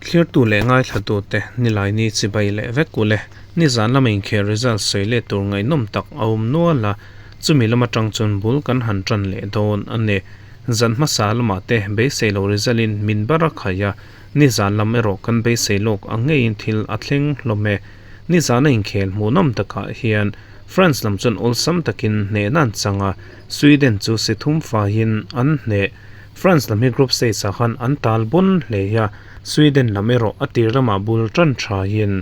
Thlirtu leh ngaithlatute Nilaini chibai leh vek u le. Nizan lama inkhel result sawi leh tur ngaihnawm tak a awm nual a, chumi lam atang chuan bul kan han tan leh dawn a ni. Zan hmasa lamah te beisei lo result in min bar a khaih a, nizan lam erawh kan beisei lawk ang ngeiin thil a thleng hlawm e. Nizana inkhel hmuhnawm takah hian France lam chuan awlsam takin hnehna an chang a, Sweden chu si thum faiin an hneh. France lam hi group stage ah khan an tal bawn hle a, Sweden lam erawh a tir lamah bul tan thain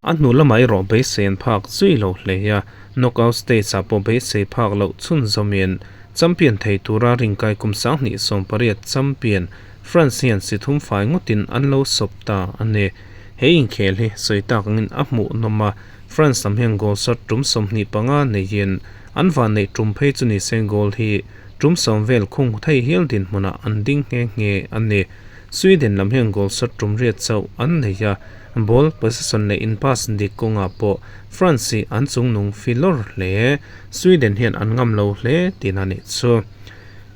a hnu lamah erawh beisei an phak zui lo hle a, knockout stage ah pawh beisei phak loh chhunzawmin champion thei tura ringkai kum 2018 champion France hian si thum fai ngawtin an lo sawp ta a ni. He inkhel hi sawi tak angin a hmuhnawm a, France lam hian goal shot tum 25 neiin an vanneih tum phei chu nise goal hi Tum sawm vel khung thei hial dinhmunah an ding nghe nghe a ni. Sweden lam hian goal shot tum riat chauh an nei a, ball possession leh in pass dik kawngah pawh France hi an chungnung filawr hle. Sweden hian an ngam lo hle tihna a nih chu.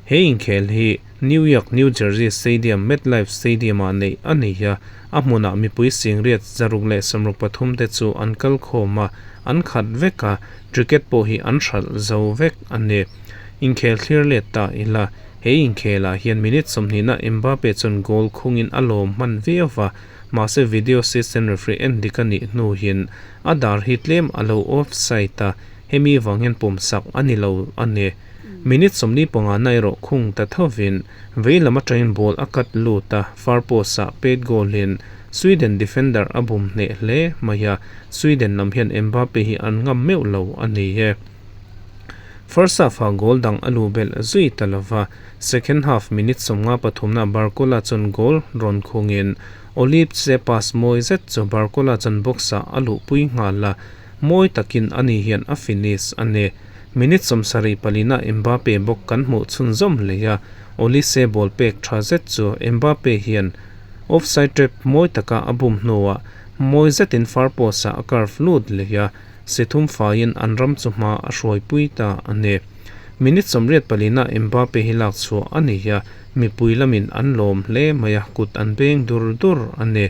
He inkhel hi New York, New Jersey Stadium, MetLife Stadium-ah neih a ni a, a hmunah mipui singriat 163 te chu an kal khawm a, an khat vek a, ticket pawh hi an hralh zo vek a ni. Inkhel thlir let ta ila, he inkhelah hian minute 20 na Mbappe chuan goal khungin a lawm hman viau va, mahse video assistant referee en dik a nih hnuhin a dar hi tlem a lo offside a, hemi vang hian pawmsak a ni lo a ni. Minute 45 na erawh khung ta thovin vei lam atangin ball a cut lut a, far post ah pet goal in Sweden defender a bum hneh hle mai a, Sweden lam hian Mbappe hi an ngam meuh lo a ni e. First half ah goal dang a luh belh zui ta lova, second half minute 53 na Barcola chuan goal rawn khungin Olipse pass mawi zet chu Barcola chuan box ah a luhpui nghal a, mawi takin ani hian a finish a ni. Minute 74 na Mbappe bawk kan hmuh chhunzawm hlei a, Olise ball pek tha zet chu Mbappe hian offside trap mawi taka a bum hnuah mawi zetin far post ah a curve lut leh a, Si thum faiin an ram chu hma a hruaipui ta a ni. Minute 84 na Mbappe hi lak chhuah a ni a, mipui lamin an lawm hle mai a, kut an beng dur dur a ni.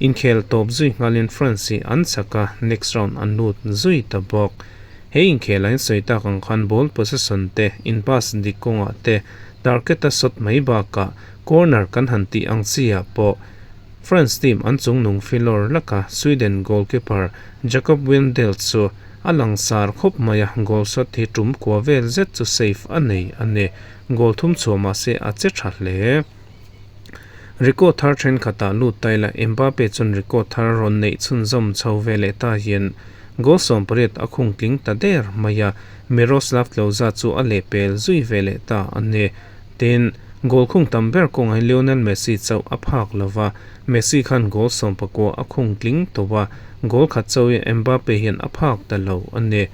Inkhel tawp zui nghalin France hi an chak a, next round an lut zui ta bawk. He inkhel a insawi tak ang khan ball possession te, in pass dik kawngah te, target a shot mai bakah corner kan han tih ang chi ah pawh France team an chungnung filawr laka Sweden goalkeeper Jacob Wendell chu a langsar khawp mai a, goal shot hi tum kua vel zet chu save a nei a ni. Goal thum chhuah mahse a che tha hle. Record thar thenkhatah lut ta ila Mbappe chuan record thar rawn neih chhunzawm chho ve leh ta hian goal 18 a khung tling ta der mai a, Miroslav Klose chu a lehpel zui ve leh ta a ni. Tin, goal khung tam ber kawngah hian Lionel Messi chauh a phak lo va, Messi khan goal 19 a khung tling tawh a, goal khat chauhin Mbappe hian a phak ta lo a ni.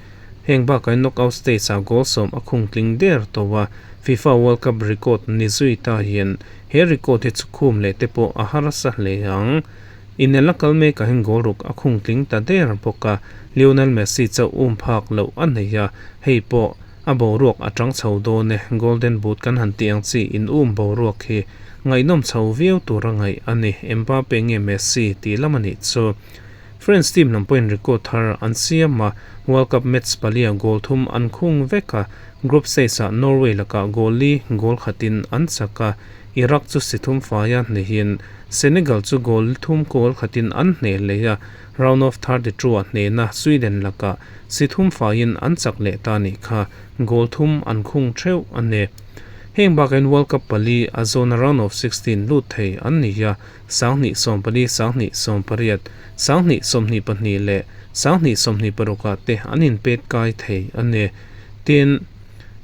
Heng bakah hian knockout stage ah goal 10 a khung tling der tawh a, FIFA World Cup record ni zui ta hian he record hi chu khum leh te pawh a harsa hle ang. Inel a kal mekah hian goal ruk a khung tling ta der bawk a, Lionel Messi chauh um phak loh a nei a, hei pawh A boruak a tang chho dawn e, Golden Boot kan han tih ang chi in um boruak hi ngaihnawm chho viau tur a ngaih a ni, Mbappe nge Messi tih lam a nih chu. France team lam pawhin record thar an siam a, World Cup match palia goal thum an khung vek a, group stage ah Norway lakah goal li goal khatin an chak a, Iraq chu si thum faia hnehin Senegal chu goal thum goal khatin an hneh leh a, Round of 32 ah hnehna Sweden lakah si thum faiin an chak leh ta nih kha, goal thum an khung theuh a ni. Heng bakain World Cup pali a zawna round of 16 lut thei an ni a, 2014, 2018, 2022 leh 2026 ah te an inpet kai thei a ni. Tin,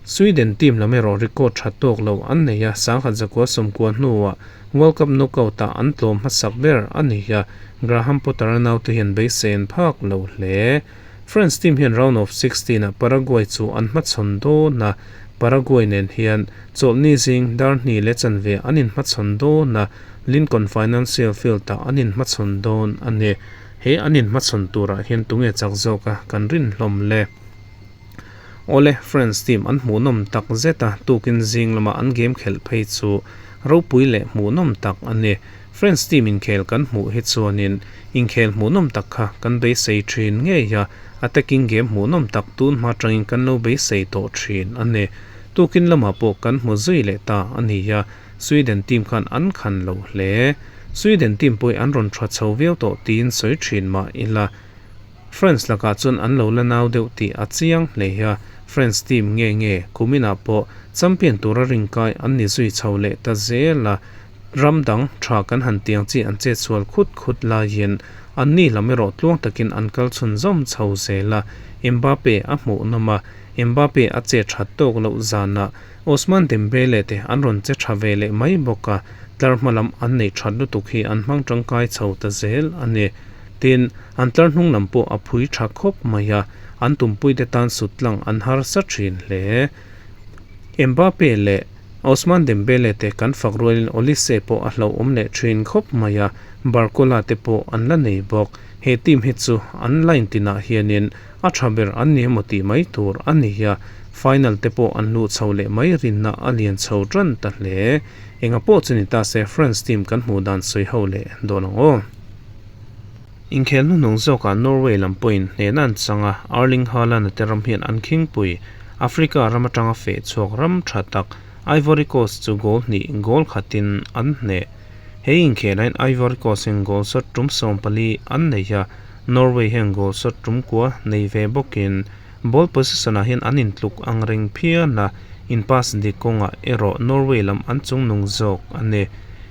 Sweden team lam erawh record tha tawk lo an nei a, 1990 hnuah World Cup knockout ah an tlawm hmasak ber a ni a, Graham Potter-a naute hian beisei an phak lo hle. France team hian round of 16 ah Paraguay chu an hmachhawn dawn a, Paraguay nen hian chawlhni zing dar hnih leh chanve an inhmachhawn dawn a, Lincoln Financial Field ah an inhmachhawn dawn a ni. He an inhmachhawn turah hian tunge chak zawk a kan rin hlawm le? Awle, France team an hmuhnawm tak zet a, tukin zing lama an game khelh phei chu ropui leh hmuhnawm tak a ni. France team inkhel kan hmuh hi chuanin inkhel hmuhnawm tak kha kan beisei thin ngei a, attacking game hmuhnawm tak tun hma tangin kan lo beisei tawh thin a ni. Tukin lamah pawh kan hmu zui leh ta a ni a, Sweden team khan an khan lo hle. Sweden team pawh hi an rawn tha chho viau tawh tiin sawi thin mah ila. France lakah chuan an lo la nau deuh tih a chiang hle a, France team nge nge kuminah pawh champion tura rinkai an ni zui chho leh ta zel a, ram dang tha kan han tiang chi an chet sual khut khut laiin an ni lam erawh tluang takin an kal chhun zawm chho zel a, Mbappe a hmuh nawm a, Mbappe a che that tawk loh zanah Ousmane Dembele te an rawn che tha ve leh mai bawk a, tlar hma lam an neih that lutuk hi an hmang tangkai chho ta zel a ni. Tin, an tlar hnung lam pawh a phui tha khawp mai a, an tumpuite tan sut tlang an harsa thin hle. Mbappe leh Ousmane Dembele te kan fak rualin Olise pawh a hlauhawm leh thin khawp mai a, Barcola te pawh an la nei bawk. He team hi chu an line tinah hianin a tha ber an ni emaw tih mai tur a ni a, final te pawh an luh chho leh mai rinna a lian chho tan ta hle. Enga pawh chu ni ta se France team kan hmuh dan sawi ho leh dawn ang aw. Inkhel hnuhnung zawkah Norway lam pawhin hnehna an chang a, Erling Haaland-a te ram hian an khingpui. Africa ram atanga feh chhuak ram tha tak Ivory Coast chu goal hnih goal khatin an hneh. He inkhelhain Ivory Coast-in goal shot tum 14 an nei a, Norway hian goal shot tum kua nei ve bawkin ball possession-ah hian an intluk ang reng phian a, in pass dik kawngah erawh Norway lam an chungnung zawk a ni.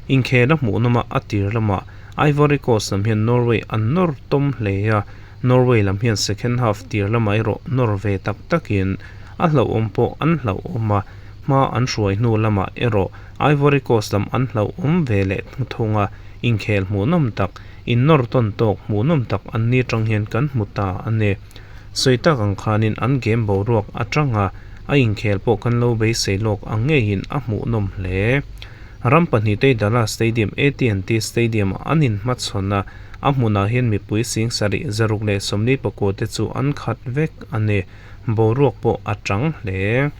Inkhel a hmuhnawm a, a tir lamah Ivory Coast lam hian Norway an nawr tawm hle a, Norway lam hian second half tir lamah erawh nawr ve tak takin a hlauhawm pawh an hlauhawm a, hma an hruai hnu lamah erawh Ivory Coast lam an hlauhawm ve leh thung a, inkhel hmuhnawm tak, innawr tawn tawk hmuhnawm tak an ni atang hian kan hmu ta a ni. Sawi tak ang khanin an game boruak atanga a inkhel pawh kan lo beisei lawk ang ngeiin a hmuhnawm hle. Ram pahnihte Dallas Stadium, AT&T Stadium-ah an inhmachhawn a, a hmunah hian mipui 76 149 te chu an khat vek a ni. Boruak pawh a tang hle.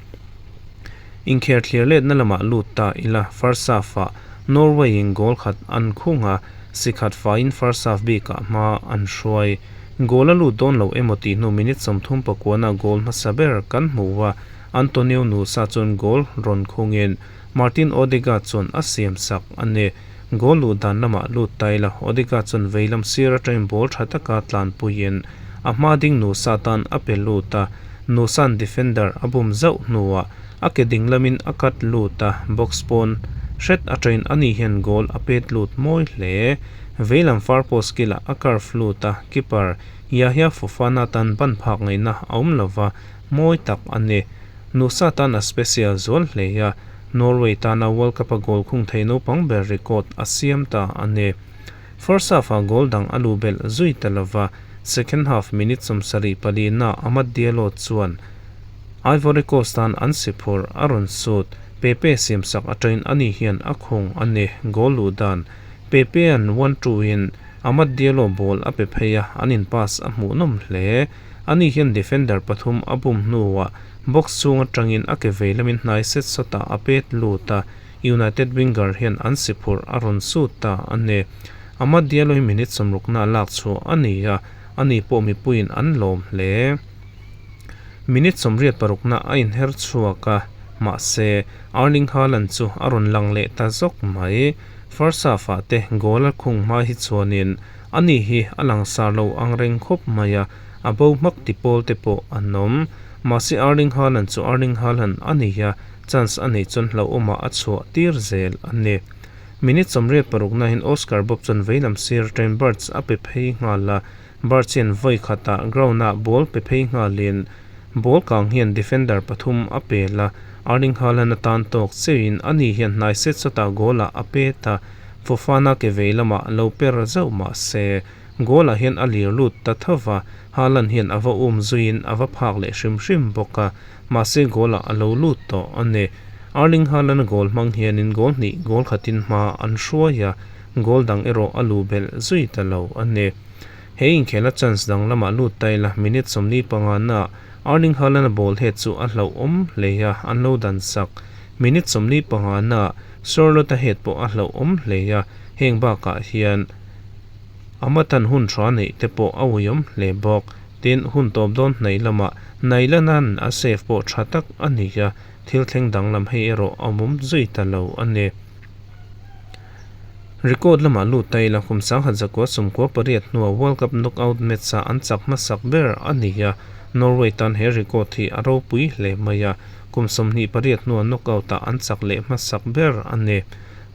Inkher thlir letna lamah lut ta ila, first half-ah Norway-in goal khat an khung a, si khat faiin first half bikah hma an hruai. Goal a lut dawn lo emaw tih hnu minute 39 ah goal hmasa ber kan hmu a, Antonio Nusa chuan goal rawn khungin Martin Odegaard chuan a siam sak a ni. Goal luh dan lamah lut ta ila, Odegaard chuan veilam sir atangin ball tha taka tlanpuiin a hma ding Nusa tan a pe lut a, Nusa'n defender a bum zauh hnuah a ke ding lamin a cut lut a, box pawn hret atangin ani hian goal a pet lut mawi hle. Veilam far post kilah a curve lut a, keeper Yahya Fofana tan ban phak ngaihna a awm lova, mawi tak a ni. Nusa tan a special zual hle a, Norway tana World Cup-a goal khung thei naupang ber record a siam ta a ni. First half-ah goal dang a luh belh zui ta lova, second half minute 74 na Amad Diallo chuan Ivory Coast tan an si phur a rawn sut. Pepe siamsak atangin ani hian a khung a ni. Goal luh dan Pepe-a'n one-two in Amad Diallo ball a pe phei a, an in pass a hmuhnawm hle. Ani hian defender pathum a bum hnuah box chhung atangin a ke vei lamin hnai set sawtah a pet lut a, United winger hian an si phurh a rawn sut ta a ni. Amad Diallo hi minute 60 a lak chhuah a ni a, ani pawh mipuiin an lawm hle. Minute 86 a inher chhuak a, mahse Erling Haaland chu a rawn lang leh ta zawk mai. First half-ah te goal a khung hma hi chuanin Ani hi a langsar lo ang reng khawp mai a, a bo hmak ti pawl te pawh an awm. Mahse Erling Haaland chu Erling Haaland a ni a, chance a neih chuan hlauhawmah a chhuah tir zel a ni. Minute 86 nahin Oscar Bob chuan veilam sir Trent Burch a pe phei nghal a, Burch hian vawi khatah ground-ah ball pe phei nghalin ball kang hian defender pathum a pel a, Erling Haaland a tan tawk cheuhin ani hian hnai set sawtah goal-ah a pet a, Fofana ke vei lamah lo per zauh mah se, goal ah hian a lir lut ta tho va, Haaland hian a va um zuiin a va phak leh hrim hrim bawk a, mahse goal ah a lo lut tawh a ni. Erling Haaland a goal hmang hianin goal hnih goal khatin hma an hruai a, goal dang erawh a luh belh zui ta lo a ni. He inkhela chance dang lamah lut ta ila minute 45 naah Erling Haaland a ball head chu a hlauhawm hle a, an lo dan sak. Minute 45 naah Sorlot a head pawh a hlauhawm hle a, Heng bakah hian Amatan hun tha neih te pawh a uiawm hle bawk. Tin, hun tawp dawn hnaih lamah Nylon-a'n a save pawh tha tak a ni a, thil thleng danglam hei erawh a awm zui ta lo a ni. Record lamah lut ta ila kum 1998 hnua World Cup knockout match-a an chak hmasak ber a ni a, Norway tan he record hi a ropui hle mai a, kum 28 hnua knockout-ah an chak leh hmasak ber a ni.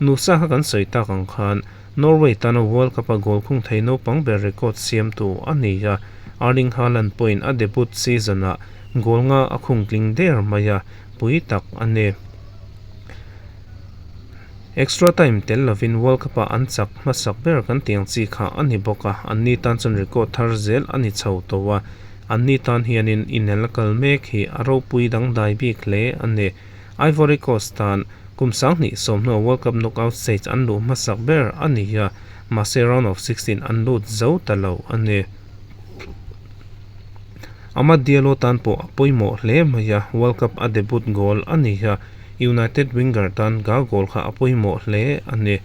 Nusa kha kan sawi tak ang khan Norway tana World Cup-a goal khung thei naupang ber record siamtu a ni a, Erling Haaland pawhin a debut season-ah goal nga a khung tling der mai a, pui tak a ni. Extra time tel lovin World Cup-ah an chak hmasak ber kan tih ang chi kha a ni bawk a, anni tan chuan record thar zel a ni chho tawh a, anni tan hianin inel a kal mek hi a ropui dangdai bik hle a ni. Ivory Coast tan kum 2010 hnua World Cup knockout stage an luh hmasak ber a ni a, mahse round of 16 an lut zo ta lo a ni. Amad Diallo tan pawh a pawimawh hle mai a, World Cup a debut goal a ni a, United winger tan ga goal kha a pawimawh hle a ni.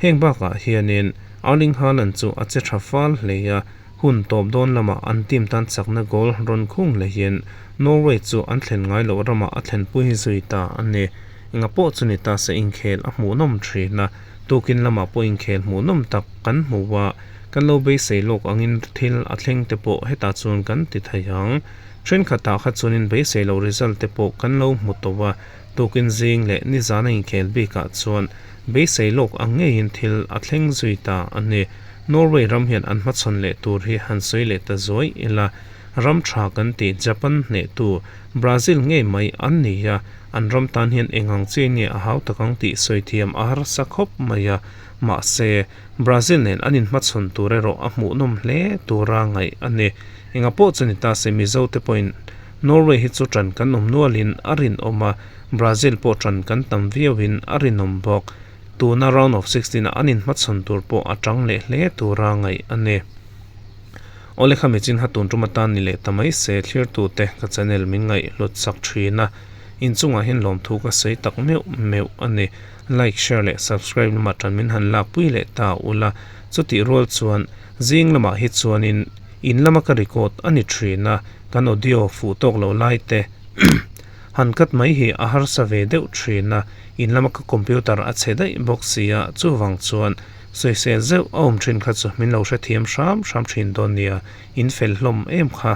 Heng bakah hianin Erling Haaland chu a che tha fal hle a, hun tawp dawn lamah an team tan chakna goal rawn khung lehin Norway chu an thlen ngai loh ramah a thlenpui zui ta a ni. Enga pawh chu ni ta se inkhel a hmuhnawm thin a, tukin lamah pawh inkhel hmuhnawm tak kan hmu a, kan lo beisei lawk angin thil a thleng te pawh hetah chuan kan ti thei ang. Thenkhatah kha chuanin beisei loh result te pawh kan lo hmu tawh a, tukin zing leh nizan a inkhel bikah chuan beisei lawk ang ngeiin thil a thleng zui ta a ni. Norway ram hian an hmachhawn leh tur hi han sawi leh ta zuai ila, ram tha kan tih Japan hnehtu Brazil ngei mai an ni a, an ram tan hian eng ang chiah nge a hau tak ang tih sawi thiam a harsa khawp mai a, mahse Brazil nen an inhmachhawn tur erawh a hmuhnawm hle tura ngaih a ni. Enga pawh chu ni ta se Mizo te pawhin Norway hi chu ṭan kan awm nualin a rinawm a, Brazil pawh ṭan kan tam viauin a rinawm bawk. Tuna round of 16 ah an inhmachhawn tur pawh a ṭang leh hle tura ngaih a ni. Awle kha michin ha tun tum atan ni leh ta mai se thlirtute ka channel min ngaih hlut sak ṭhin a, inchungah hian lawmthu ka sawi tak meuh meuh a ni. Like, share leh subscribe lamah ṭan min han lakpui leh ta ula, chutih rual chuan zing lamah hi chuanin in lama ka record a ni ṭhin a, kan audio fuh tawk loh lai te han cut mai hi a harsa ve deuh ṭhin a, in lama ka computer a chhe daih bawk si a, chuvang chuan sawisel zeuh a awm ṭhin kha chu min lo hrethiam hram hram ṭhin dawn nia, in fel hlawm em kha.